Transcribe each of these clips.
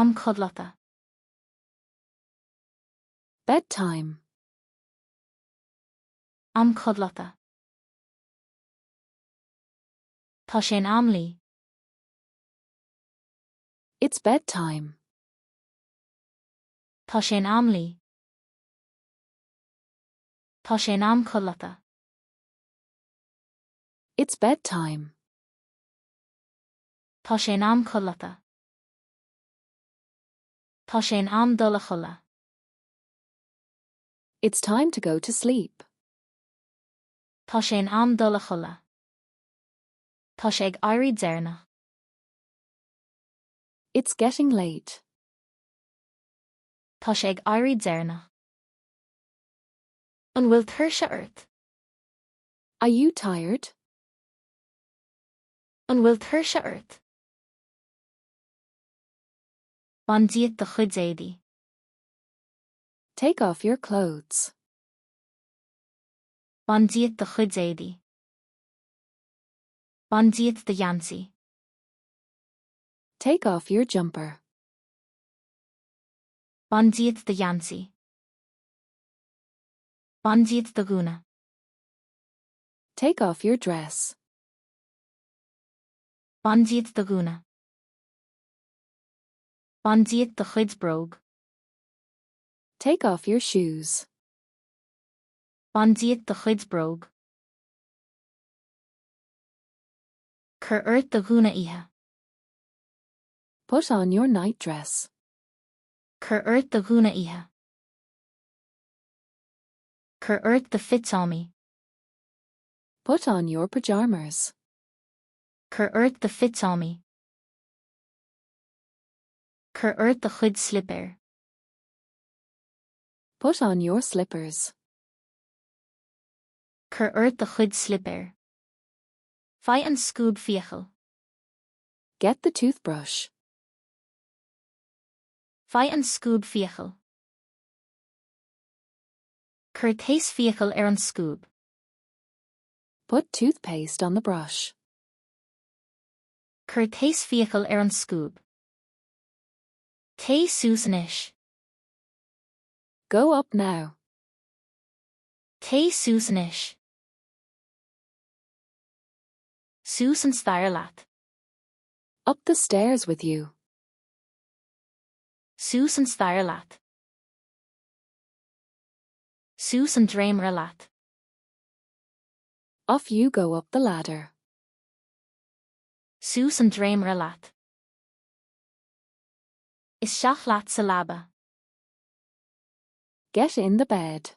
Am codlata. Bedtime. Am codlata. Tá sé in am luí. It's bedtime. Tá sé in am luí. Tá sé in am codlata. It's bedtime. Tá sé in am codlata. Tá sé in am dul a chodladh. It's time to go to sleep. Tá sé in am dul a chodladh. Tá sé ag éirí deireanach. It's getting late. Tá sé ag éirí deireanach. An bhfuil tuirse ort? Are you tired? An bhfuil tuirse ort? Bain díot do chuid éadaí. Take off your clothes. Bain díot do chuid éadaí. Bain díot do gheansaí. Take off your jumper. Bain díot do gheansaí. Bain díot do ghúna. Take off your dress. Bain díot do ghúna. Bain díot do chuid bróg. Take off your shoes. Bain díot do chuid bróg. Cuir ort do ghúna oíche. Put on your night dress. Cuir ort do ghúna oíche. Cuir ort do phitseámaí. Put on your pajamas. Cuir ort do phitseámaí. Cuir ort do chuid slipéar. Put on your slippers. Cuir ort do chuid slipéar. Faigh an scuab fiacal. Get the toothbrush. Faigh an scuab fiacal. Cuir taos fiacal ar an scuab. Put toothpaste on the brush. Cuir taos fiacal ar an scuab. Téigh suas anois. Go up now. Téigh suas anois. Suas an staighre leat. Up the stairs with you. Suas an staighre leat. Suas an dréimire leat. Off you go up the ladder. Suas an dréimire leat. Isteach leat sa leaba. Get in the bed.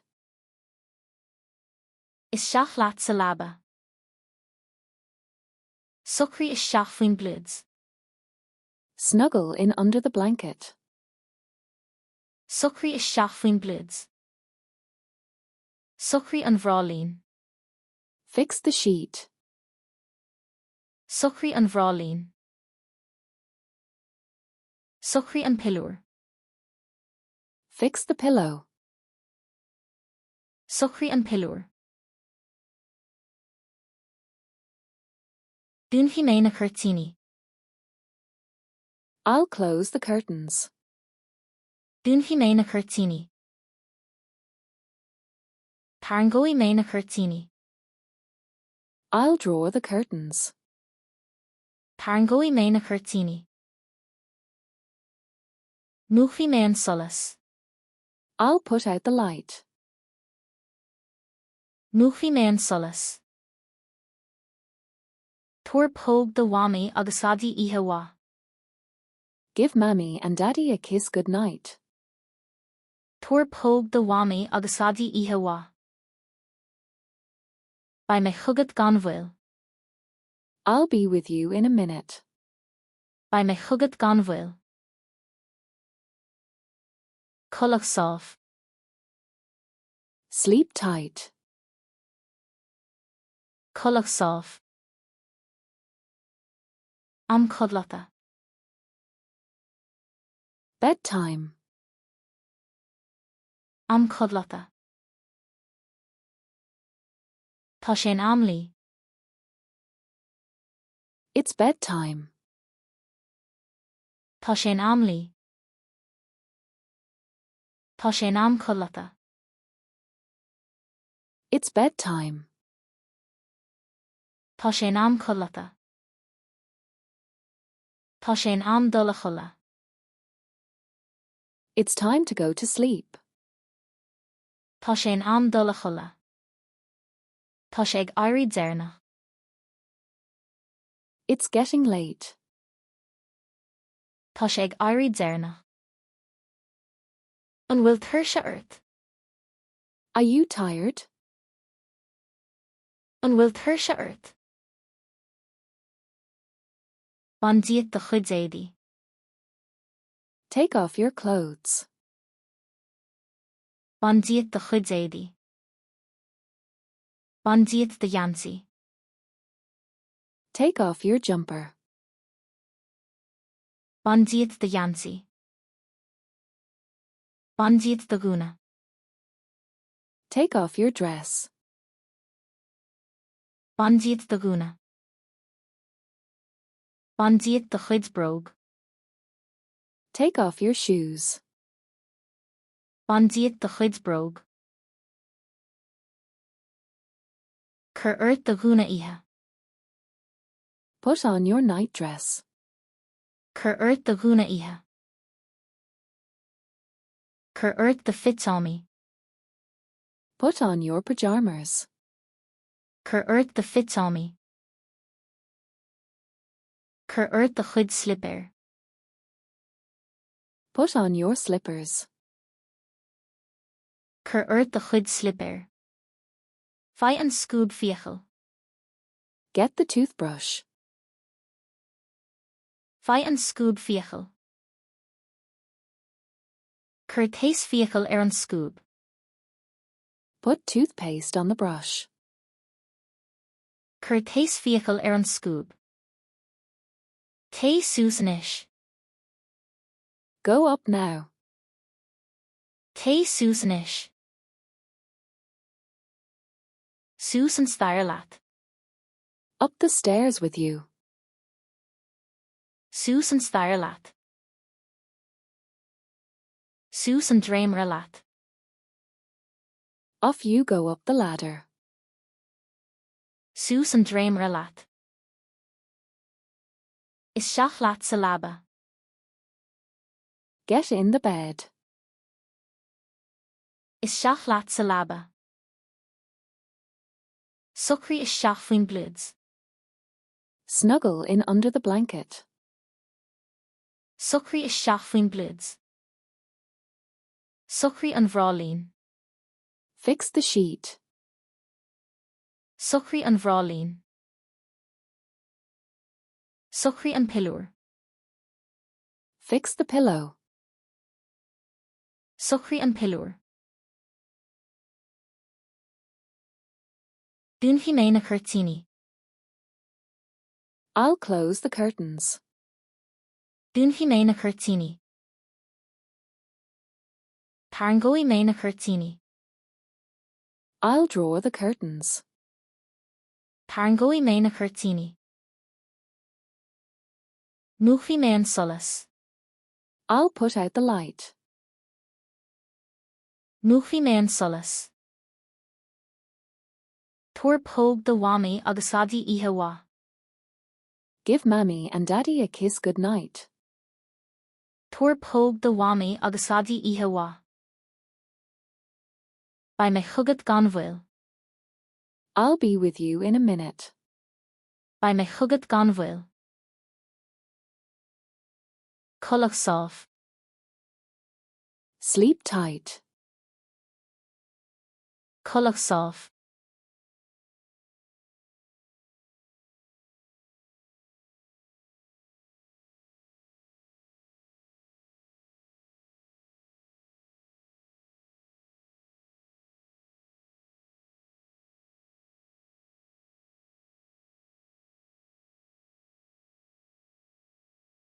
Isteach leat sa leaba. Socraigh isteach faoin bpluid. Snuggle in under the blanket. Socraigh isteach faoin bpluid. Socraigh an bhráillín. Fix the sheet. Socraigh an bhráillín. Socraigh an piliúr. Fix the pillow. Socraigh an piliúr. Dúnfaidh mé na cuirtíní. I'll close the curtains. Dúnfaidh mé na cuirtíní. Tarraingeoidh mé na cuirtíní. I'll draw the curtains. Tarraingeoidh mé na cuirtíní. Múchfaidh mé an solas. I'll put out the light. Múchfaidh mé an solas. Tabhair póg do Mhamaí agus Dhaidí oíche mhaith. Give Mammy and Daddy a kiss good night. Tabhair póg do Mhamaí agus Dhaidí oíche mhaith. Beidh mé chugat gan mhoill. I'll be with you in a minute. Beidh mé chugat gan mhoill. Codladh sámh. Sleep tight. Codladh sámh. Am codlata. Bedtime. Am codlata. Tá sé in am luí. It's bedtime. Tá sé in am luí. Tá sé in am codlata. It's bedtime. Tá sé in am codlata. Tá sé in am dul a chodladh. It's time to go to sleep. Tá sé in am dul a chodladh. Tá sé ag éirí deireanach. It's getting late. Tá sé ag éirí deireanach. An bhfuil tuirse ort? Are you tired? An bhfuil tuirse ort? Bain díot do chuid éadaí. Take off your clothes. Bain díot do chuid éadaí. Bain díot do gheansaí. Take off your jumper. Bain díot do gheansaí. Bain díot do ghúna. Take off your dress. Bain díot do ghúna. Bain díot do chuid bróg. Take off your shoes. Bain díot do chuid bróg. Cuir ort do ghúna oíche. Put on your night dress. Cuir ort do ghúna oíche. Cuir ort do phitseámaí. Put on your pajamas. Cuir ort do phitseámaí. Cuir ort do chuid slipéar. Put on your slippers. Cuir ort do chuid slipéar. Faigh an scuab fiacal. Get the toothbrush. Faigh an scuab fiacal. Cuir taos fiacal ar an scuab. Put toothpaste on the brush. Cuir taos fiacal ar an scuab. Téigh suas anois. Go up now. Téigh suas anois. Suas an staighre leat. Up the stairs with you. Suas an staighre leat. Suas an dréimire leat. Off you go up the ladder. Suas an dréimire leat. Isteach leat sa leaba. Get in the bed. Isteach leat sa leaba. Socraigh isteach faoin bpluid. Snuggle in under the blanket. Socraigh isteach faoin bpluid. Socraigh an bhráillín. Fix the sheet. Socraigh an bhráillín. Socraigh an piliúr. Fix the pillow. Socraigh an piliúr. Dúnfaidh mé na cuirtíní. I'll close the curtains. Dúnfaidh mé na cuirtíní. Tarraingeoidh mé na cuirtíní. I'll draw the curtains. Tarraingeoidh mé na cuirtíní. Múchfaidh mé an solas. I'll put out the light. Múchfaidh mé an solas. Tabhair póg do Mhamaí agus Dhaidí oíche mhaith. Give Mammy and Daddy a kiss good night. Tabhair póg do Mhamaí agus Dhaidí oíche mhaith. Beidh mé chugat gan mhoill. I'll be with you in a minute. Beidh mé chugat gan mhoill. Codladh sámh. Sleep tight. Codladh sámh.